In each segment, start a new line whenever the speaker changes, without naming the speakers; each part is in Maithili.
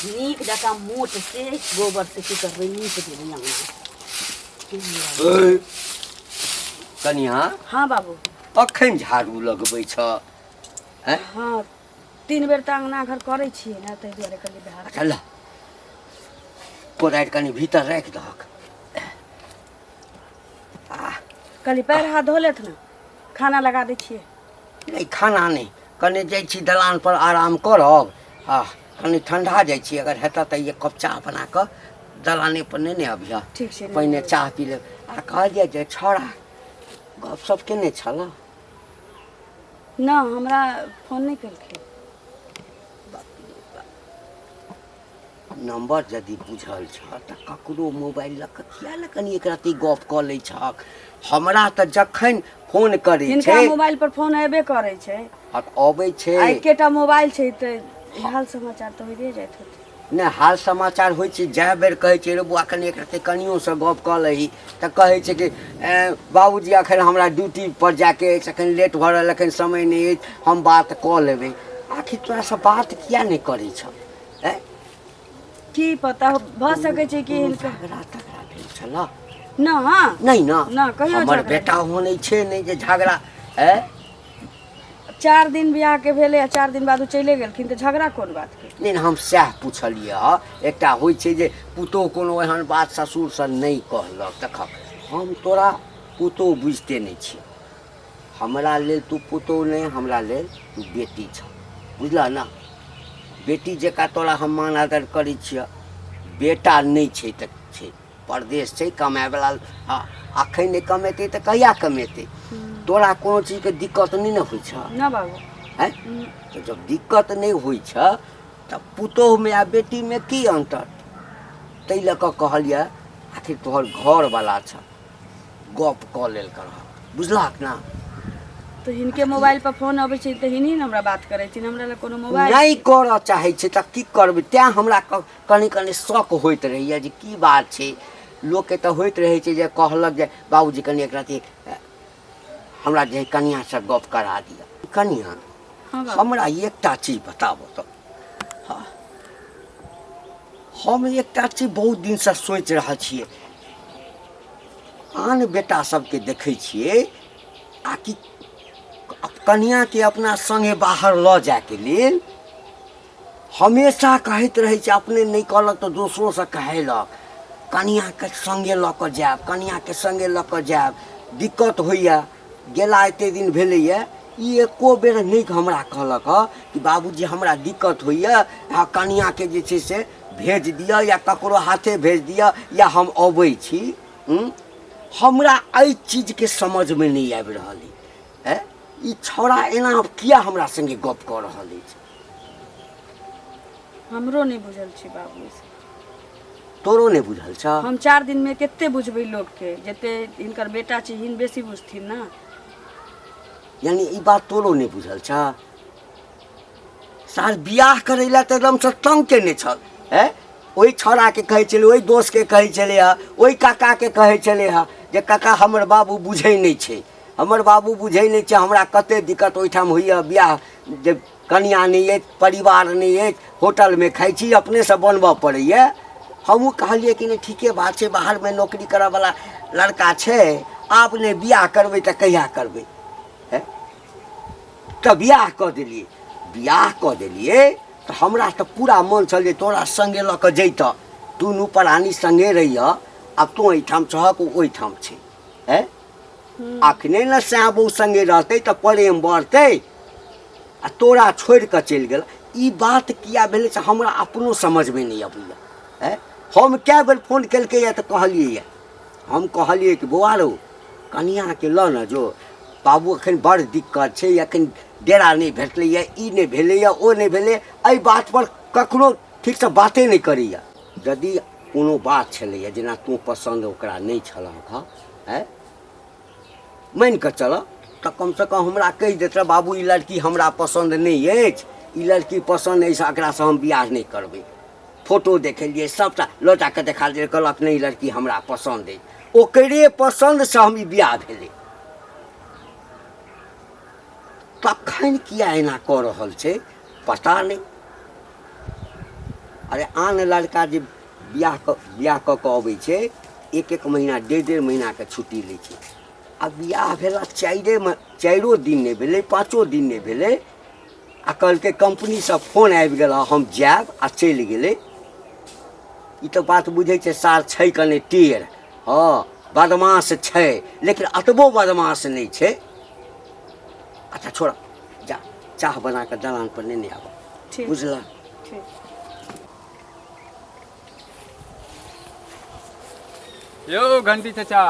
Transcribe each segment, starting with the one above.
नीक जकाँ मोट से गोबर से की करबै नीप देबै अङ्गना।
ए, कनिया।
हाँ बाबू।
अखन झाड़ू लगबै छ हैं?
हाँ, 3 बेर तऽ अङ्गना घर करै छियै ने, ताहि दुआरे कहलियै बिहार।
अच्छा ल, कोदारि कनि भीतर राखि दहक।
कहली पैर हाथ धो लेत ने, खाना लगा दै छियै।
नहि, खाना नहि, कनि जाइ छी दलान पर आराम करब आ कनि ठंडा जाइ छी। अगर हेतऽ तऽ एक कप चाह बना कऽ दलाने पर नहि ने अबिह?
ठीक छै।
पहिने चाह पी लेब। आ कहलियै जे छौड़ा गपशप केने छल?
न, हमरा फोन नहि केलखिन।
नंबर यदि बुझल छह तऽ ककरो मोबाइल लऽ कऽ किया ने कनि एक रत्ती गप कऽ लै छहक? हमरा तऽ जखन फोन करै
हिनका
छै
मोबाइल पर फोन अयबे करै छै।
आ तऽ अबै छै।
आ एकेटा मोबाइल छै तऽ हाल समाचार तऽ होइए जाइत होतै।
नहि, हाल समाचार होइ छै। जए बेर कहै छै रे बौआ, कनि एक रत्ती कनियोसँ गप कऽ लही, तऽ कहै छै कि ए, बाबूजी, एखन हमरा ड्यूटी पर जायके अछि, एखन लेट भऽ रहल, एखन समय नहि अछि, हम बात कऽ लेबै। आखिर तोरासँ बात किया नहि करै छह, ऐं?
की पता, भऽ सकै छै कि
कोनो
हिनका
झगड़ा तगड़ा भेल छल?
न।
नहि ने?
न, कहियो
हमर
झगड़ा
बेटा होने छै नहि जे झगड़ा ऐ।
4 दिन बियाह के भेलै आ 4 दिन बाद ओ चलि गेलखिन, तऽ झगड़ा कोन बात के?
नहि नहि, हम सएह पुछलियै हँ। एकटा होइ छै जे पुतोहु कोनो एहन बात ससुरसँ नहि कहलक। देखक, हम तोरा पुतोहु बुझिते नहि छियै। हमरा लेल तू पुतोहु नहि, हमरा लेल तू बेटी छह, बुझलह ने? बेटी जकाँ तोरा हम मान आदर करै छियह। बेटा नहि छै तऽ छै, परदेश छै कमायवला। हँ, अखन नहि कमेतै तऽ कहिया कमेतै? तोरा कोनो चीजके दिक्कत नहि ने होइ छह?
ना बाबू।
आँय, तऽ जब दिक्कत नहि होइ छह तऽ पुतोहुमे आ बेटीमे की अन्तर? ताहि लऽ कऽ कहलियै, आखिर तोहर घरवला छह, गप कऽ लेल करह, बुझलहक ने?
तऽ हिनके मोबाइल पर फोन अबै छै तऽ हिनही ने हमरा बात करै छै, हमरा लग कोनो मोबाइल
नहि करऽ चाहै छै तऽ की करबै? तैँ हमरा कनि कनि शक होइत रहैए जे की बात छै। लोकके तऽ होइत रहै छै जे कहलक जे बाबूजी, कनि एक रत्ती हमरा जे कनिआँसँ गप करा दिअ। कनिआँ,
हाँ बाबू।
हमरा एकटा चीज बताबऽ तऽ। हाँ, हम एकटा चीज बहुत दिनसँ सोचि रहल छियै। आन बेटा सबके देखै छियै आ कि कनिआँके अपना सङ्गे बाहर लऽ जायके लेल हमेशा कहैत रहै छै। अपने नहि कहलक तऽ दोसरोसँ कहेलक, कनिआँके सङ्गे लऽ कऽ जायब, कनिआँके सङ्गे लऽ कऽ जायब, दिक्कत होइए। गेला एते दिन भेलैए, ई एको बेर नहि हमरा कहलक हँ कि बाबूजी, हमरा दिक्कत होइए, आ कनिआँके जे छै से भेज दिअ या ककरो हाथे भेज दिअ या हम अबै छी। हमरा एहि चीजके समझमे नहि आबि रहल अइ, ऐँ, ई छौड़ा एना किया हमरा सङ्गे गप कऽ रहल अछि?
हमरो नहि बुझल छै बाबू ई सब।
तोरो नहि बुझल छ?
हम 4 दिन में कते बुझबै लोकके? जते हिनकर बेटा छै, हिन बेसी बुझथिन ने।
यानी ई बात तोरो नहि बुझल छ? सार बियाह करै लए तऽ एकदमसँ तंग केने छल। हैं, ओहि छौड़ाके कहै छलै, ओहि दोस्तके कहै छलै हँ, ओहि काकाके कहै छलै हँ जे काका, हमर बाबू बुझै नहि छै, हमर बाबू बुझै नहि छै, हमरा कते दिक्कत ओहिठाम होइए। बियाह जे कनिआँ नहि अछि, परिवार नहि अछि, होटलमे खाइ छी, अपनेसँ बनबऽ पड़ैए। हमहूँ कहलियै कि नहि, ठीके बात छै, बाहरमे नौकरी करऽवला लड़का छै, आब नहि बियाह करबै तऽ कहिया करबै? हैं, तऽ बियाह कऽ देलियै। बियाह कऽ देलियै तऽ हमरा तऽ पूरा मन छल जे तोरा सङ्गे लऽ कऽ जैतऽ, दुनू प्राणी सङ्गे रहियऽ। आब तोँ एहिठाम छहक, ओ ओहिठाम छै। हैं, अखने ने सएह बहू सङ्गे रहतै तऽ प्रेम बढ़तै। आ तोरा छोड़ि कऽ चलि गेल। ई बात किया भेलै से हमरा अपनो समझमे नहि अबैए। हैं, हम कए बेर फोन केलकैए तऽ कहलियैए, हम कहलियै कि बौआ रौ, कनिआँके लऽ ने जो बाबू, एखन बड़ दिक्कत छै, एखन डेरा नहि भेटलैए, ई नहि भेलैए, ओ नहि भेलैए। एहि बातपर कखनो ठीकसँ बाते नहि करैए। यदि कोनो बात छलैए, जेना तोँ पसन्द ओकरा नहि छलहक हँ, आँय, मानि कऽ चलऽ तऽ कमसँ कम हमरा कहि देतै, बाबू, ई लड़की हमरा पसन्द नहि अछि, ई लड़की पसन्द अछि, एकरासँ हम बियाह नहि करबै। फोटो देखेलियै, सभटा लऽ जा कऽ देखा देलियै, कहलक नहि, ई लड़की हमरा पसन्द अछि। ओकरे पसन्दसँ हम ई बियाह भेलै। तखन किया एना कऽ रहल छै पता नहि। अरे आन लड़का जे बियाह कऽ कऽ अबै छै, एक एक महीना डेढ़ डेढ़ महीनाके छुट्टी लै छै। आ बियाह भेला चारिओ दिन नहि भेलै, पाँचो दिन नहि भेलै, आ कहलकै कम्पनीसँ फोन आबि गेल हँ, हम जायब, आ चलि गेलै। ई तऽ बात बुझै छै सार छै कने टेढ़, हँ बदमाश छै, लेकिन एतबो बदमाश नहि छै। अच्छा छोड़, जा चाह बना कऽ दलान पर नेने आबऽ।
ठीक।
बुझलह?
ठीक।
यौ घंटी चाचा,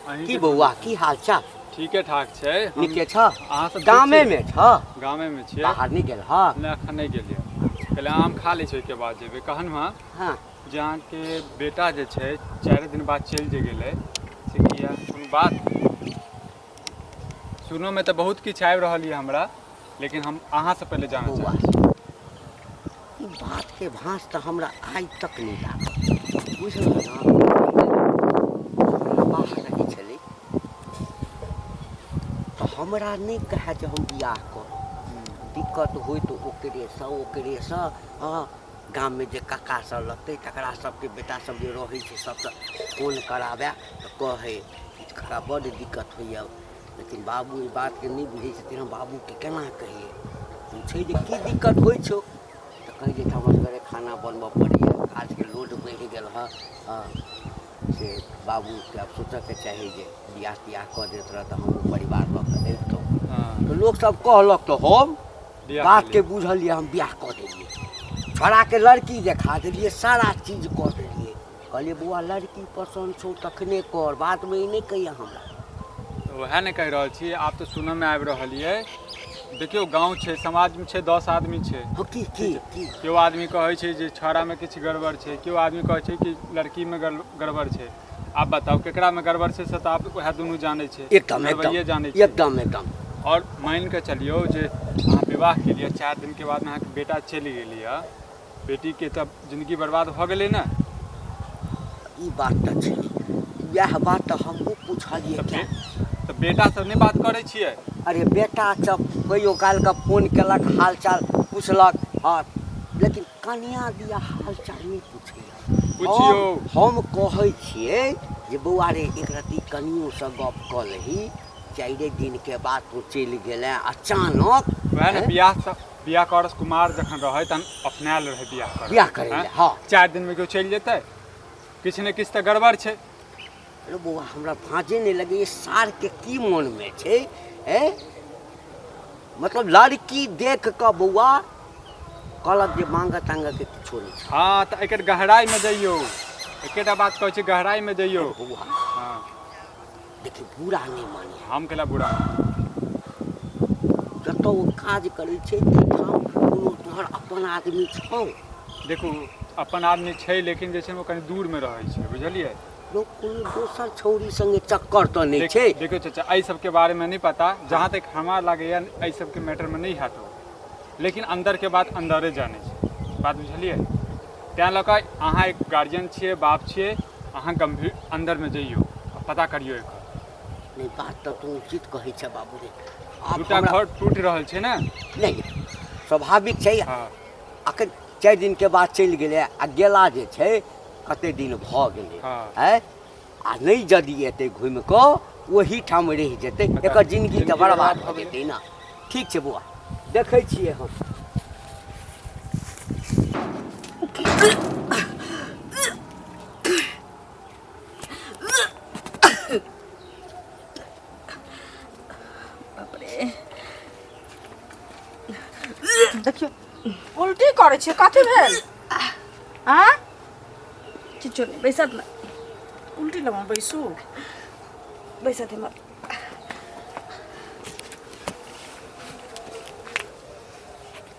अहीं
की
के-
बौआ, की हाल चाल?
ठीके ठाक छै।
नीके छ?
अहाँ सब ठीक
गामे
छी?
मे छ?
गामे मे छियै।
बाहर नहि गेल हँ?
नहि, एखन नहि गेलियै, पहिले आम खा लै छी, ओहिके बाद जेबै। कहन हँ जे अहाँके बेटा जे छै 4 दिन बाद चलि जे गेलै से किया? कोनो बात सुनोमे तऽ बहुत किछु आबि रहल यऽ हमरा, लेकिन हम अहाँसँ पहिले जानऽ
बौआ
चाहै छी।
ई बातके भाँज तऽ हमरा आइ तक नहि लागल, बुझलह ने? बाहर रहै छलै तऽ हमरा नहि कहए जे हम बियाह करब। दिक्कत होइ तऽ ओकरेसँ ओकरेसँ, हँ, गाममे जे कक्का सब लगतै तकरा सबके बेटा सब जे रहै छै सबसँ फोन कराबए तऽ कहै, कक्का बड्ड दिक्कत होइए। लेकिन बाबू एहि बातके नहि बुझै छथिन। हम बाबूके केना कहियै? पूछै जे की दिक्कत होइ छौ, तऽ कहै जे हमरा असगरे खाना बनबऽ पड़ैए, काजके लोड बढ़ि गेल हँ। हँ, से बाबूके आब सोचऽके चाही जे बियाह तियाह कऽ दैत रहए तऽ हमहूँ परिवार लऽ कऽ अबितहुँ। तऽ लोकसब कहलक तऽ हम
बियाह
बातके
केलियै।
बुझलियै, हम बियाह कऽ देलियै। छोड़ाके लड़की देखा देलियै, सारा चीज कऽ देलियै। कहलियै बौआ, लड़की पसन्द छौ तखने कर, बादमे ई नहि कहिया हमरा।
तऽ उएह ने कहि रहल छी। आब तऽ सुनऽमे आबि रहल ये, देखियौ गाँव छै, समाजमे छै, 10 आदमी छै।
हँ, की की की?
केओ आदमी कहै छै जे छौड़ामे किछु गड़बड़ छै, केओ आदमी कहै छै कि लड़कीमे गड़बड़ छै। आब बताउ केकरामे गड़बड़ छै, से तऽ आब उएह दुनू जानै छै।
एकदम एकदम।
गड़बड़िये जानै छै।
एकदम एकदम।
आओर मानि कऽ चलियौ जे अहाँ विवाह केलियै, 4 दिनके बादमे अहाँके बेटा चलि गेलियै, बेटीके तऽ जिन्दगी बर्बाद भऽ गेलै ने?
ई बात तऽ छै, इएह बात तऽ हमहूँ पुछलियै।
तऽ
क्या
तऽ बेटा सब नहि बात करै छियै?
अरे बेटा सब कहियो कालके फोन केलक, हालचाल पुछलक, हँ, लेकिन कनिया दिया हालचाल नहि पुछैए।
पुछियौ।
हम कहै छियै जे बौआ रे, एक रत्ती कनियोसँ गप कऽ लही, 4 दिनके बाद तू चलि गेलेँ अचानक।
वएह ने। बियाह सब बियाह कर कुमार जखन रहै तहन अपनायल रहै बियाह कर
बियाह करै लए, हँ।
4 दिनमे केओ चलि जेतै? किछु ने किछु तऽ गड़बड़ छै।
अरे बौआ, हमरा भाँजे नहि लगैए सारके की मोनमे छै। मतलब लड़की देख कऽ बौआ कहलक जे मांगऽ तांगऽ के किछो नहि छै।
हँ, तऽ एकर गहराइमे जइयौ, एकेटा बात कहै छी, गहराइमे जइयौ।
बौआ,
हँ।
देखी, बुरा नहि मानी।
हम केला बुरा?
जतऽ ओ काज करै छै ताहिठाम कोनो तोहर अपन आदमी छौ?
देखू, अपन आदमी छै, लेकिन जे छै ओ कनि दूरमे रहै छै, बुझलियै?
लोक कोनो दोसर छौरी संगे चक्कर तऽ नहि छै?
देखियौ चाचा, एहि सबके बारेमे नहि पता। जहाँ तक हमरा लागैए एहि सबके मैटरमे नहि हैत ओ, लेकिन अन्दरके बात अन्दरे जानै छै, बात बुझलियै? तैँ लऽ कऽ अहाँ एक गार्जियन छियै, बाप छियै, अहाँ गम्भीर अन्दरमे जइयौ आ पता करियौ एकर।
नहि, बात तऽ तू उचित कहै छै बाबू रे। आब
दूटा
हमरा
घर टूटि रहल छै ने।
नहि, स्वाभाविक छै।
हँ।
अखन 4 दिनके बाद चलि गेलै आ गेला जे छै कते दिन भऽ गेलै।
हँ।
आँय, आ नहि यदि एतै घुमि कऽ ओहीठाम रहि जेतै, एकर जिनगी तऽ
जिनगी
बर्बाद
बर्बाद
भऽ
भऽ
जेतै ने। ठीक छै बौआ, देखै छियै हम।
बाप रे।
देखियौ, उल्टी करै छियै, कथी भेल? आँ?
किछो नहि, बैसत ने।
उल्टी लगमे बैसू।
बैसत हिम्मत।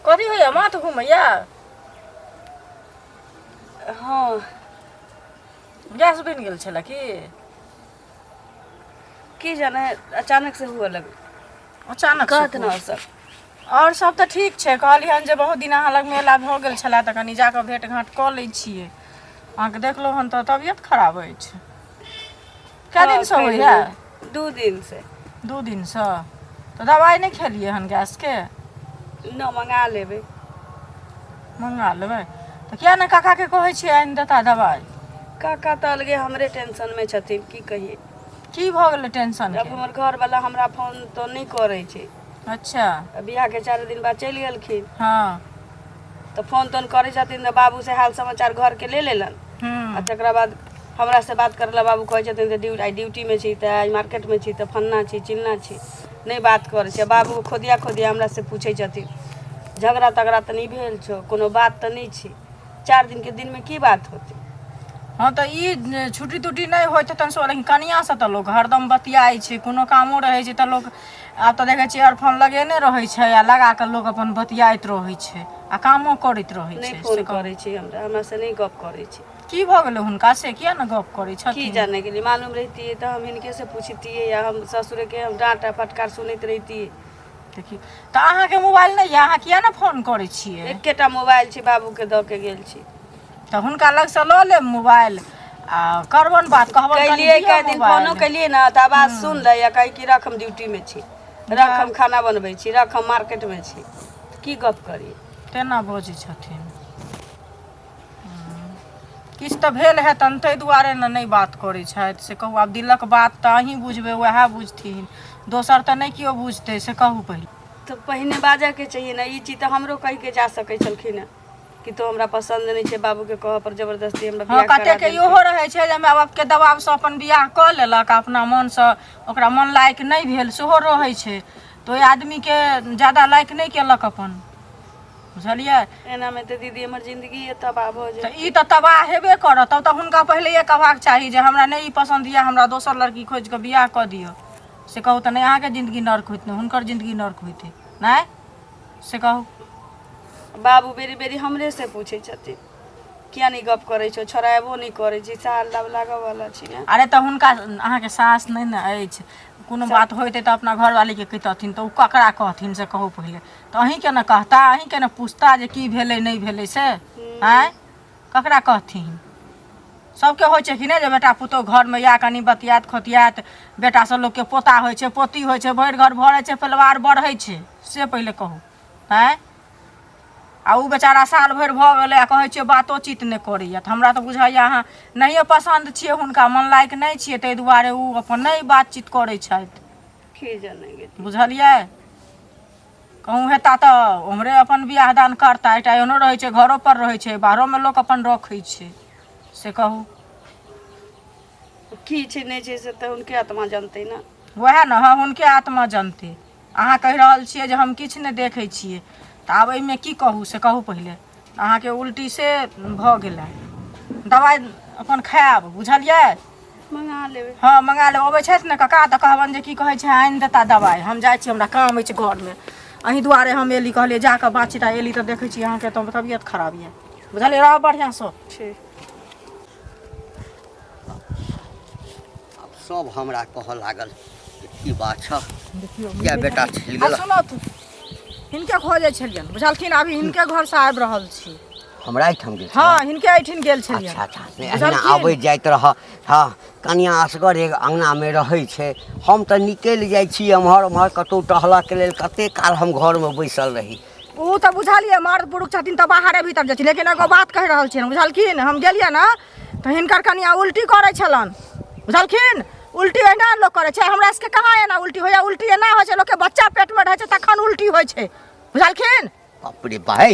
कथी होइया? माथ घुमैया?
हँ।
गैस बनि गेल छलै की?
की जाने, अचानक से हुअ लगल।
अचानक से?
कहत ने और सब?
आओर सब तऽ ठीक छै। कहलियै हन जे बहुत दिन अहाँ लग मेला भऽ गेल छलै, तऽ कनि जाकऽ भेँट घाँट कऽ लै छियै। अहाँके देखलहुँ हन तऽ तबियत खराब अछि। कए दिनसँ होइया?
2 दिन से।
2 दिनसँ? तऽ दबाइ नहि खेलियै हन गैसके?
न, मंगा लेबै।
मंगा लेबै तऽ किया ने काकाके कहै छियै आनि देता दबाइ?
काका तऽ अलगे हमरे टेंशनमे छथिन, की कहियै।
की भऽ गेलै टेंशन?
जब हमर घरवला हमरा फोन तऽ नहि करै छै।
अच्छा।
बियाहके 4 दिन बाद चलि गेलखिन।
हँ।
तऽ फोन तोन करै छथिन तऽ बाबूसँ हाल समाचार घरके ले लेलनि।
हूँ।
आ तकरा बाद हमरा से बात करला बाबू कहै छथिन तऽ आइ ड्यूटीमे छी, तऽ आइ मार्केटमे छी, तऽ फन्ना छी, चिन्ना छी, नहि बात करै छै। बाबू खोदिया खोदिया हमरा से पूछै छथिन, झगड़ा तगड़ा तऽ नहि भेल छौ, कोनो बात तऽ नहि छै? 4 दिनके दिनमे की बात होतै?
हँ, तऽ ई छुट्टी तुट्टी नहि होइत हेतनि से, लेकिन कनिआँसँ तऽ लोक हरदम बतियाइ छै। कोनो कामो रहै छै तऽ लोक आब तऽ देखै छियै इयरफोन लगेने रहै छै आ लगा कऽ लोक अपन बतियाइत रहै छै आ कामो करैत रहै
नहि
छै।
फोन
से कहू।
करै छै हमरा, हमरा से नहि गप करै छै।
की भऽ गेलै हुनका से, किया ने गप करै
की
छथिन?
जाने गेली। मालूम रहितियै तऽ हम हिनके से पूछतियै या हम ससुरके हम डाँट आ फटकार सुनैत रहितियै।
देखियौ तऽ, अहाँके मोबाइल नहि यऽ? अहाँ किया ने फोन करै छियै?
एकेटा मोबाइल छै, बाबूके दऽ के गेल छी।
तऽ हुनका लगसँ लऽ लेब मोबाइल आ करबनि बात, कहबनि कनि
कैलियै
दिअ
कए दिन
मोबाइल।
फोनो केलियै ने तऽ आवाज सुन लै या कहै कि रख, हम ड्यूटीमे छी, रख, हम खाना बनबै छी, रख, हम मार्केटमे छी। की गप करी?
तेना बजै छथिन। किछु तऽ भेल हेतनि, ताहि दुआरे ने नहि बात करै छथि, से कहू। आब दिलक बात तऽ अहीँ बुझबै, उएह बुझथिन, दोसर तऽ नहि केओ बुझतै, से कहू पहिले।
तऽ पहिने बाजऽके चाहिए ने। ई चीज तऽ हमरो कहिके जा सकै छलखिन हेँ कि तो हमरा पसन्द नहि छै। बाबूके कहऽ पर जबरदस्ती हमरा
हँ
बियाह करा
कतेकके
देलकै।
इहो रहै छै जे माय बापके दबावसँ अपन बियाह कऽ लेलक आ अपना मोनसँ ओकरा मोन लायक नहि भेल, सेहो रहै छै। तऽ ओहि आदमीके ज्यादा लाइक नहि केलक अपन, बुझलियै?
एनामे तऽ दीदी हमर जिंदगी तबाह भऽ
तऽ
जायत।
ई तऽ तबाह हेबे करत। तब तऽ हुनका पहिलैए कहबाक चाही जे हमरा नहि ई पसन्द यऽ, हमरा दोसर लड़की खोजि कऽ बियाह कऽ दिअ, से कहू। तऽ नहि अहाँके जिंदगी नर्क होइत, नहि हुनकर जिंदगी नर्क होइतै, नहि से कहू।
बाबू बेरी बेरी हमरे से पूछै छथिन, किया नहि गप करै छौ, छोड़ाएबो नहि करै छी, साल लाब लागऽ वाला छी ने।
अरे, तऽ हुनका अहाँके सास नहि ने अछि? कोनो बात होइतै तऽ अपना घरवालीके कहितथिन, तऽ ओ ककरा कहथिन, से कहू पहिले। तऽ अहीँके ने कहता, अहीँके ने पूछता जे की भेलै नहि भेलै से। आँय, ककरा कहथिन? सबके होइ छै कि नहि जे बेटा पुतोहु घरमे या कनि बतियात खोतियात, बेटासँ लोकके पोता होइ छै, पोती होइ छै, भरि घर भरै छै, परिवार बढ़ै छै, से पहिले कहू। आँय, आ ओ बेचारा साल भरि भऽ गेलै आ कहै छियै बातोचीत नहि करैया, तऽ हमरा तऽ बुझाइया अहाँ नहिए पसन्द छियै हुनका, मन लायक नहि छियै, ताहि दुआरे ओ अपन नहि बातचीत करै छथि।
की जाने गेली।
बुझलियै? कहूँ हेता तऽ ओम्हरे अपन बियाह दान करता। एकटा एहनो रहै छै, घरो पर रहै छै, बाहरोमे लोक अपन रखै छै, से कहू।
की छै नहि छै से तऽ हुनके आत्मा जानतै ने।
वएह ने, हँ, हुनके आत्मा जनतै। अहाँ कहि रहल छियै जे हम किछु नहि देखै छियै, तऽ आब एहिमे की कहू, से कहू पहिले। अहाँके उल्टी से भऽ गेलै, दबाइ अपन खायब, बुझलियै?
मंगा लेबै।
हँ, मंगा लेब। अबै छथि ने काका तऽ कहबनि जे की कहै छै, आनि देता दबाइ। हम जाइ छी, हमरा काम अछि घरमे। अहीं दुआरे हम एली, कहलियै जाकऽ बातचीत। आ एली तऽ देखै छी अहाँके तऽ तबियत खराब यऽ। बुझलियै? रहब बढ़िआँसँ।
ठीक।
आब सब हमरा कहऽ लागल जे की बात छह?
देखियौ।
किया बेटा छील
आ
गेलह?
सुनऽ, हिनके खोजै छलियनि, बुझलखिन? अभी हिनके घरसँ आबि रहल छी।
हमरा एहिठाम गेल छलह?
हँ, हिनके एहिठिन गेल छलियनि।
अच्छा अच्छा, नहि अहिना
बुझलखिन?
आबैत जाइत रह। हँ, कनिया असगर एक अङ्गनामे रहै छै। हम तऽ निकलि जाइ छी एम्हर ओम्हर कतहु टहलऽके लेल। कते काल हम घरमे बैसल रही।
ओ तऽ बुझलियै, मर्द पुरुष छथिन तऽ बाहरे भीतर जाइ छै, लेकिन एगो बात कहि रहल छियनि, बुझलखिन? हम गेलियै ने तऽ हिनकर कनिया उल्टी करै छलनि, बुझलखिन? उल्टी एहिना लोक करै छै? हमरा सबके कहाँ एना उल्टी होइया? उल्टी एना होइ छै, लोकके बच्चा पेटमे रहै छै तखन उल्टी होइ छै, बुझलखिन?
बाप रे बा, हे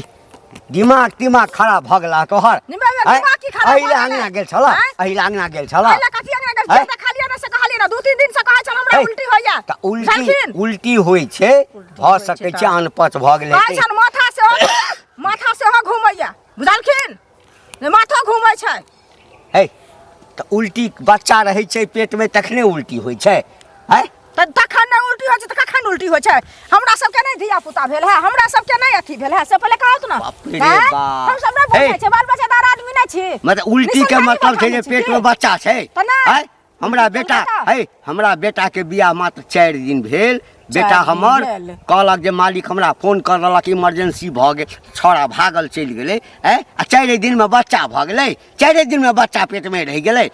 दिमाग तिमाग खराब भऽ गेला तोहर?
दिमाग की खराब
एहि
भऽ
लए
गेलै?
अङ्गना गेल छल?
आँय?
एहि लए अङ्गना गेल छल?
एहि लए कथी अंगना गेल?
आँय?
जे देखलियै ने से कहलियै ने। 2-3 दिन से कहै छल हमरा
हे,
उल्टी होइया।
तऽ उल्टी
बुझलखिन?
उल्टी होइ छै, भऽ
होइ छै
सकै
तऽ।
छै अनपच भऽ गेल
कहै
हेतै।
छनि माथा सेहो, माथा सेहो घुमैया, बुझलखिन? जे माथो घुमै छै।
हे, तऽ उल्टी बच्चा रहै छै पेटमे तखने उल्टी होइ छै? है।
तऽ तखन नहि उल्टी होइ छै तऽ कखन उल्टी होइ छै? हमरा सबके नहि धिया पुता भेल है? हमरा सबके नहि अथी भेल है, से पहिले कहत ने।
बाप रे
आँय?
बाप।
हम सब नहि बुझै
हे।
छियै, बाल बच्चेदार आदमी नहि छी?
मतलब उल्टी के
निसंतानी
मतलब छै जे
बैठल छी
पेट
की?
में बच्चा छै?
तऽ नहि।
है हमरा
उल्टी
बेटा
तऽ
है, हमरा बेटा के बियाह मात्र 4 दिन भेल। बेटा
4 दिन
हमर
भेल।
कहलक जे मालिक हमरा फोन कर देलक, इमरजेंसी भऽ गेल, छौड़ा भागल चलि गेलै। है, आ 4 दिन में बच्चा भऽ गेलै, 4 दिन में बच्चा पेट में रहि गेलै।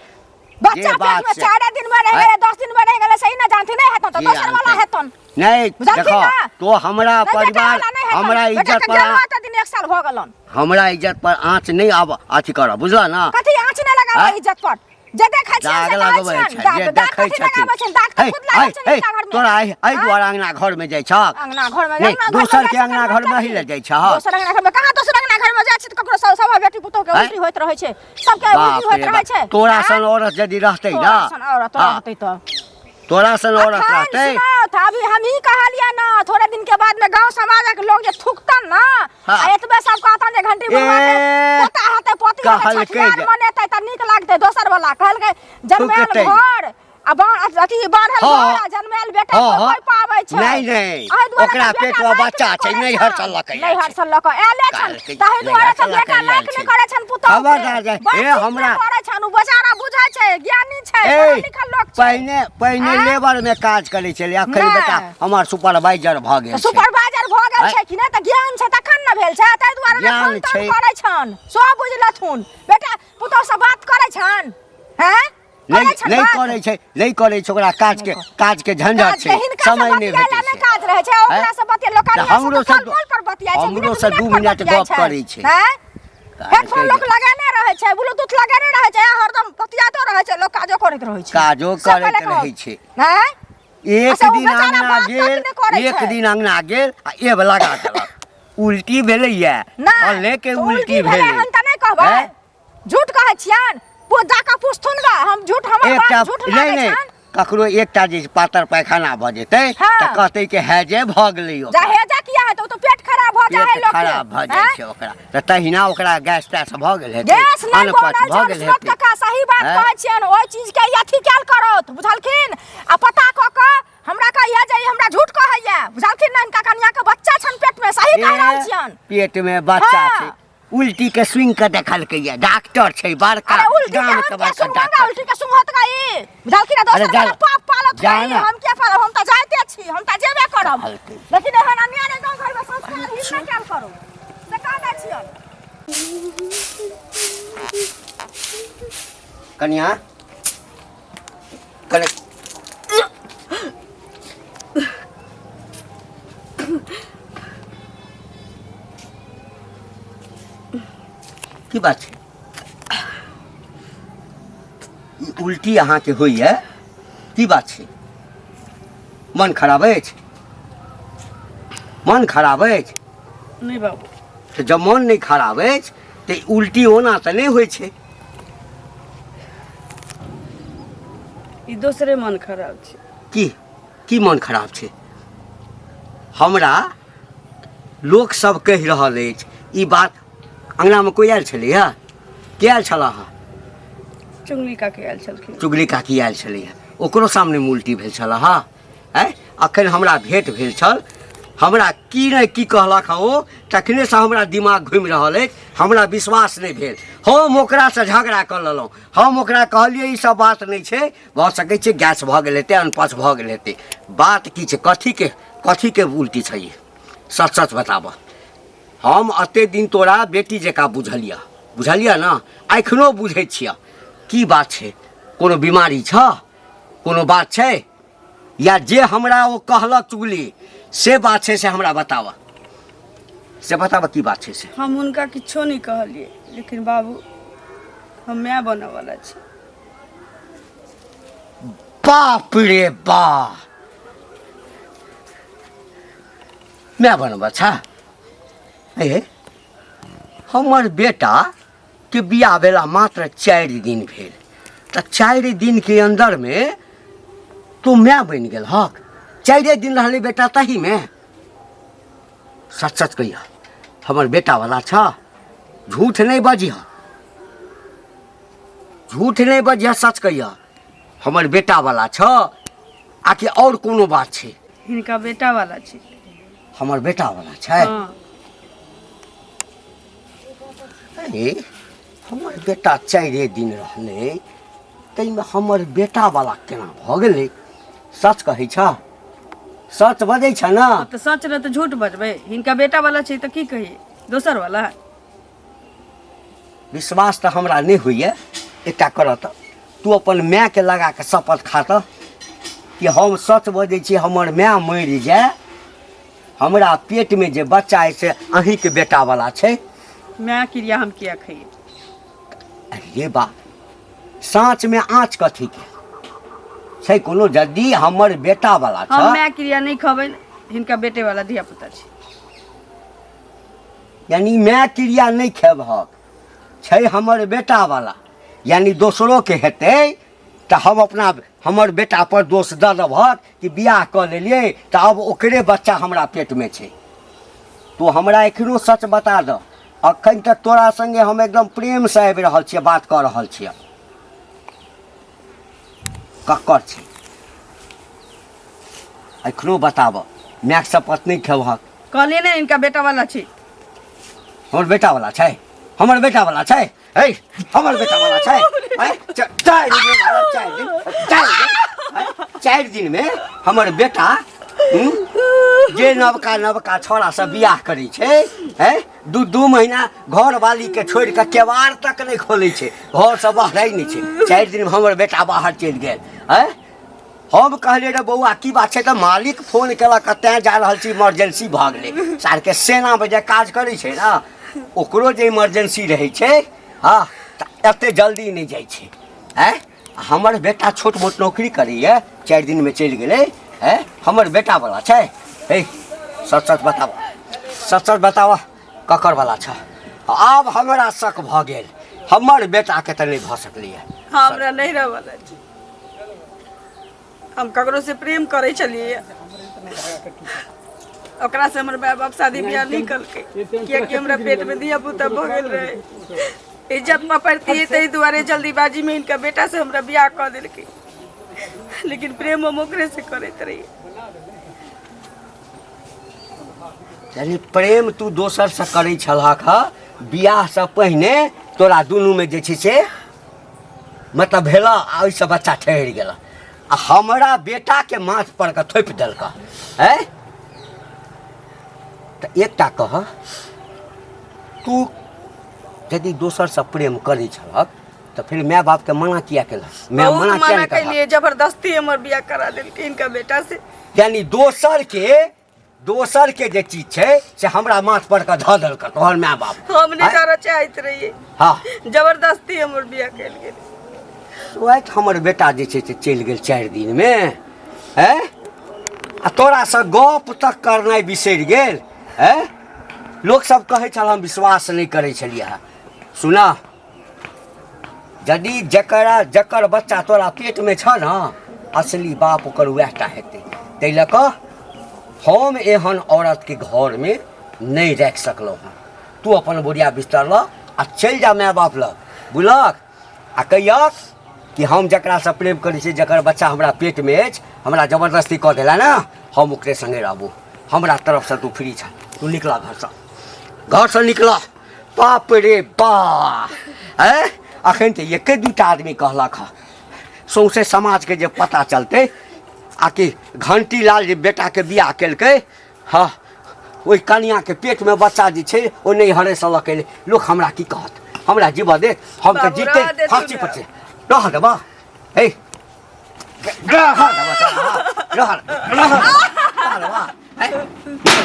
बच्चा
जे बात
पेट में
छै।
4 दिन में रहि
आँय?
गेलै, 10 दिन में रहि गेलै, सही ना जानथि। नहि हेतौ तऽ
की
दोसर वाला
जानतै?
हेतौ। हेतन।
नहि।
बुझलखिन
देखो
ना?
तो हमरा
नहि, बेटा
परिवार
वाला नहि हेतन।
हमरा
बेटा
इज्जत
के
पर
गेलो एते दिन एक साल भऽ गेलन।
हमरा इज्जत पर आँच नहि आब अथी करब, बुझल ना?
कथी आँच नहि लगाबै
आँय?
इज्जत पर? जे देखै छियनि
दाग
से कहै
लगबै
छियनि।
छै
दाग
जे
दाग
देखै
कथी
छथिन।
लगाबै छनि? दाग तऽ
हे,
खुद लागल
हे,
छनि
हे,
हिनका घरमे।
तोरा एहि एहि
आँय?
दुआरे अंगना घरमे जाइ छहक?
अंगना घरमे
नहि,
अंगना घरमे
दोसर
जाइ
के
छी
अंगना
तऽ
घरमे
मतलब
ही
की?
लए जाइ छहक?
दोसर अंगना घरमे कहाँ? दोसर अंगना घरमे जाइ छी तऽ ककरो सब सब बेटी पुतोह के
आँय?
उल्टी होइत रहै छै, सबके उल्टी
बाप
होइत
रे
रहै
बाप,
छै।
तोरा
आँय?
सन औरत यदि रहतै ना,
तोरा सन औरत
हाँ,
रहतै तऽ
तोरा सन औरत
अखन
रहतै।
सुनत, अभी हम ही कहलियै ना, थोड़े दिन के बाद में गांव समाजक लोग जे थुकतन ना,
हाँ।
आ एतबे सब कहतन जे घंटी बुढ़वा के
ए,
पोता हेतै, पोती हेतै,
कहलकै
छठियार
जे-
मनेतै तऽ नीक लागतै। दोसर वाला कहलकै जन्मायल
थुकतै।
घर आ अथी बढ़ल
हाँ।
घर आ जन्मायल बेटा
हाँ,
कोइ
हाँ।
कोइ पाबै छै।
नहि, नहि,
एहि दुआरे
ओकरा
तऽ बेटा
पेटमे
लायक
बच्चा
नहि
छै,
करै
नैहर
छन।
सँ लऽ कऽ आयल
नैहर
छै।
सँ लऽ कऽ आयले छन।
कहलकै
ताहि दुआरे
नैहर
तऽ
सँ लऽ
बेटा
कऽ आयल
लायक नहि
छै।
करै छन पुतोहु के।
खबरदार जे-
बातचीत
ए,
नहि
हमरा-
करै छन। ओ बेचारा बुझै छै, ज्ञानी छै,
ए,
पढ़ल लिखल लोक छै।
पहिने पहिने
आँय?
लेबर में काज करै छलै, अखन
नहि।
बेटा हमर सुपरवाइजर भऽ गेल छै।
सुपरवाइजर भऽ गेल
आँय?
छै कि नहि तऽ ज्ञान छै तखन ने भेल छै। ताहि दुआरे ने
ज्ञान
फोन तोन
छै।
करै छन, सब बुझि लथुन। बेटा पुतोह से बात करै छन? हैं?
नहि,
करै छन
नहि
बात?
करै छै, नहि करै छै। ओकरा काज के काज के झंझट
काज
छै,
के हिनका से
समय नहि
बतियाय
भेटै
लए नहि
छै।
काज रहै छै ओकरा
आँय?
से बतिया लोकनिया
तऽ
से
हमरो
तऽ
से
कॉल पर बतियाइ छै,
हमरो
मिनट
से 2
मिनट पर
मिनट
बतियाइ
गप
छै।
करै छै।
हैं? हेडफोन
कहलकै
लोक
जे-
लगेने रहै छै, ब्लूटूथ लगेने रहै छै, हरदम बतियातो रहै छै लोक, काजो करैत रहै छै।
काजो
से
करैत
पहिले कहू।
रहै छै।
हैं?
एक
अच्छा, ओ
दिन
बेचारा
अंगना
बात तक
गेल,
नहि करै
एक
छै।
दिन अंगना गेल आ एब लगा देलक, उल्टी भेलैया।
नहि,
फल्ले के
तऽ
उल्टी भेलै
हन तऽ नहि कहबै?
हैं?
झूठ कहै छियनि? जाकऽ पुछथुन गा, हम झूठ, हमर
एकटा
बात झूठ
नहि
लागै
नहि
छनि?
ककरो एकटा जे पातर पैखाना भऽ जेतै
हाँ।
तऽ कहतै कि हैजे भऽ गेलै ओकरा।
जा हेजा किया हेतै? ओ तऽ पेट खराब भऽ जाइ है
पेट
लोक के।
खराब भऽ जाइ
आँय?
छै ओकरा, तऽ तहिना ओकरा गैस तैस भऽ गेल हेतै,
गैस नहि
अनपच
बनल
भऽ
छनि।
गेल
सुनत
हेतै।
काका, सही बात
आँय?
कहै छियनि। ओहि चीज के ई अथी कयल करत, बुझलखिन? आ पता कऽ कऽ हमरा कहिया जे ई हमरा झूठ कहैया, बुझलखिन ने? हिनका कनिया के बच्चा छनि पेट में, सही कहि रहल
ए,
छियनि।
पेट में बच्चा
हाँ।
छै, उल्टी के सुनि के देखलकै ये, डॉक्टर छै बड़का।
अरे उल्टी के
गाम
हम
के
के
बड़का
सुनबा,
डॉक्टर।
उल्टी के सुनत का ई, बुझलखिन?
अरे
दोसर
जा-
वाला पाप पालत
जा
ई
ना।
हम के पालब? हम तऽ जाइते छी, हम तऽ जेबे करब।
कहलकै।
लेकिन एहन अन्याय गाँव घर में संस्कार ही नहि कयल करू, से कह दै छियनि।
कनिया, कने की बात छै? ई उल्टी अहाँके होइए, की बात छै? मन खराब अछि? मन खराब अछि?
नहि बाबू।
तऽ जब मन नहि खराब अछि तऽ ई उल्टी ओना तऽ नहि होइ छै।
ई दोसरे मन खराब छै।
की की मन खराब छै? हमरा लोक सब कहि रहल अछि ई बात। अङ्गनामे कोइ आयल छलैया? के आयल छलह? हँ,
चुगली काकी आयल छलखिन।
चुगली काकी आयल छलैया, ओकरो सामनेमे उल्टी भेल छल? हँ। आँय, अखन हमरा भेंट भेल छल, हमरा की नहि की कहलक हँ ओ, तखनेसँ हमरा दिमाग घुमि रहल अछि। हमरा विश्वास नहि भेल, हम ओकरासँ झगड़ा कऽ लेलहुँ। हम ओकरा कहलियै ई सब बात नहि छै, भऽ सकै छै गैस भऽ गेल हेतै, अनपच भऽ गेल हेतै। बात की छै? कथीके कथीके उल्टी छै ई? सच सच बताबऽ। हम एते दिन तोरा बेटी जकाँ बुझलियह, बुझलियह ने? एखनो बुझै छियह। की बात छै? कोनो बीमारी छह? कोनो बात छै? या जे हमरा ओ कहलक चुगली से बात छै, से हमरा बताबऽ, से बताबऽ की बात छै से।
हम हुनका किछो नहि कहलियै, लेकिन बाबू, हम माय बनऽवला छी।
बाप रे बा, माय बनबऽ छ? ए, हमर बेटा के बियाह भेला मात्र 4 दिन भेल, तऽ 4 दिनके अन्दरमे तू माय बनि गेल हक? 4 दिन रहलै बेटा तहीमे? सच सच कहिया, हमर बेटावला छ? झूठ नहि बजिह, झूठ नहि बजिह, सच कहिया, हमर बेटावला छ आकि आओर कोनो बात छै?
हिनका बेटावला छै।
हमर बेटावला छै?
हँ।
अरे, हमर बेटा 4 दिन रहलै, ताहिमे हमर बेटावला केना भऽ गेलै? सच कहै छ? सच बजै छ ने?
तऽ सच रह तऽ झूठ बजबै? हिनका बेटावला छै तऽ की कहियै, दोसर वाला?
विश्वास तऽ हमरा नहि होइए। एकटा करऽ तऽ तू अपन मायके लगा कऽ शपथ खा तऽ। कि हम सच बजै छी हमर माय मरि जाय हमरा पेटमे जे बच्चा अइ से अहीँके बेटावला छै
माय क्रिया हम किया खइए
अरे बा साँचमे आँच कथीके छै कोनो यदि हमर बेटावला
हम
छ
माय क्रिया नहि खबै हिनका बेटे वाला धिया पुता छै
यानी माय क्रिया नहि खेबहक छै हमर बेटावला यानी दोसरोके हेतै तऽ हम अपना हमर बेटापर दोष दऽ देबहक कि बियाह कऽ लेलियै तऽ आब ओकरे बच्चा हमरा पेटमे छै तू हमरा एखनो सच बता दऽ अखन तक तोरा संगे हम एकदम प्रेमसँ आबि रहल छियै बात कऽ रहल छियै ककर छै एखनो बताबऽ मायके शपथ नहि खेबहक
कहलियै ने इनका बेटा वाला छै
हमर बेटावला छै हमर बेटावला छै हे हमर बेटावला छै हैं? 4 दिन 4 दिन 4 दिन हैं? 4 दिनमे हमर बेटा जे नवका नवका छौड़ा सब बियाह करै छै हैं दू दू महीना घरवालीके छोड़ि कऽ केवाड़ तक नहि खोलै छै घरसँ बहरै नहि छै 4 दिनमे हमर बेटा बाहर चलि गेल हैं हम कहलियै रे बौआ की बात छै तऽ मालिक फोन केलक तैँ जा रहल छी इमरजेंसी भऽ गेलै सारके सेनामे जे काज करै छै ने ओकरो जे इमरजेंसी रहै छै हँ तऽ एते जल्दी नहि जाइ छै आँय हमर बेटा छोट मोट नौकरी करैए 4 दिनमे चलि गेलै आँय हमर बेटावला छै हे सच सच बताबऽ सच सच बताबऽ ककरवला छ आब हमरा शक भऽ गेल हमर बेटाके तऽ नहि भऽ सकलैए
हमरा नहि रहवला छै हम ककरो से प्रेम करै छलियै ओकरा से हमर माय बाप शादी बियाह नहि केलकै कियाकि हमरा पेट में धिया पुता भऽ गेल रहे इज्जत पकड़तियै ताहि दुआरे जल्दीबाजी में इनका बेटा से हमरा बियाह कऽ देलकै लेकिन प्रेम हम ओकरे से करैत रहियै
यानी प्रेम तू दोसरसँ करै छलहक हँ बियाहसँ पहिने तोरा दुनूमे जे छै से मतलब भेलऽ आ ओहिसँ बच्चा ठहरि गेलऽ आ हमरा बेटाके माथ पर के थोपि देलकऽ आँय तऽ एकटा कह तू यदि दोसरसँ प्रेम करै छलहक तऽ फेर माय बापके मना किया केलक माय
बहुत
मना किया
मना
नहि करलक
केलिए जबरदस्ती हमर बियाह करा देलकै इनका बेटा से
यानी दोसर के जे चीज छै से हमरा माथ पर के धऽ देलक तोहर माय बाप
हम नहीं
आँय?
करऽ चाहैत रहियै
हँ
जबरदस्ती हमर बियाह कयल गेल
वएह हमर बेटा जे छै से चलि गेल 4 दिनमे हैं आ तोरासँ गप तक करनाइ बिसरि गेल हैं लोकसभ कहै छल हम विश्वास नहि करै छलियै हँ सुनऽ यदि जकरा जकर बच्चा तोरा पेटमे छह ने असली बाप ओकर उएह टा हेतै ताहि लऽ कऽ हम एहन औरतके घरमे नहि राखि सकलहुँ हँ तू अपन बोरिया बिस्तर लऽ आ चलि जा माय बाप लग बुझलक आ कहियक कि हम जकरासँ प्रेम करै छी जकर बच्चा हमरा पेटमे अछि हमरा जबरदस्ती कऽ देला ने हम ओकरे सङ्गे रहबो हमरा तरफसँ तू फ्री छह तू निकला घरसँ घरसँ निकला बाप रे बा आँय अखन तऽ एके दूटा आदमी कहलक हँ सौँसे समाजके जे पता चलतै आ कि घंटी लाल जे बेटाके बियाह केलकै हँ ओहि कनियाके पेटमे बच्चा जे छै ओ नैहरेसँ लऽ कऽ एलै लोक हमरा की कहत हमरा जीबऽ देत हम तऽ
बाबू,
जीते
रहऽ देथुन
फाँसी
ने।
पर छै रहऽ देबऽ हे रहऽ देबऽ तोरा, रहऽ रहऽ रहऽ देबऽ हे,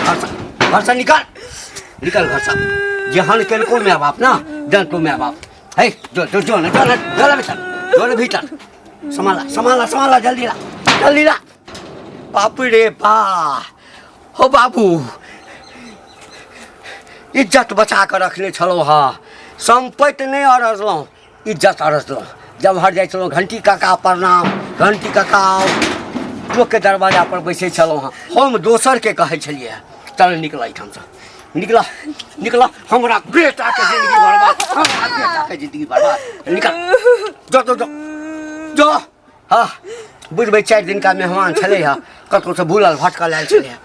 घरसँ घरसँ निकल निकल घरसँ जेहन केलको माय बाप ने जनतो माय बाप हे जो जो जो ने जो ने जो ने भीतर जो ने भीतर सम्हाला सम्हाला सम्हाला जल्दी ला जल्दी ला बाप रे बा हो बाबू इज्जत बचा कऽ रखने छलहुँ हँ सम्पत्ति नहि अरजलहुँ इज्जत अरजलहुँ जब हर जाइ छलहुँ घंटी काका प्रणाम घंटी काका आउ लोकके दरवाजा पर बैसै छलहुँ हँ हम दोसरके कहै छलियै हँ चल निकल एहिठामसँ निकल निकल हमरा बेटाके जिंदगी बर्बाद हमरा बेटाके जिंदगी बर्बाद निकल जो जो जो जो हँ बुझबै 4 दिनका मेहमान छलै हँ कतहुसँ भूलल भटकल आयल छलै हँ।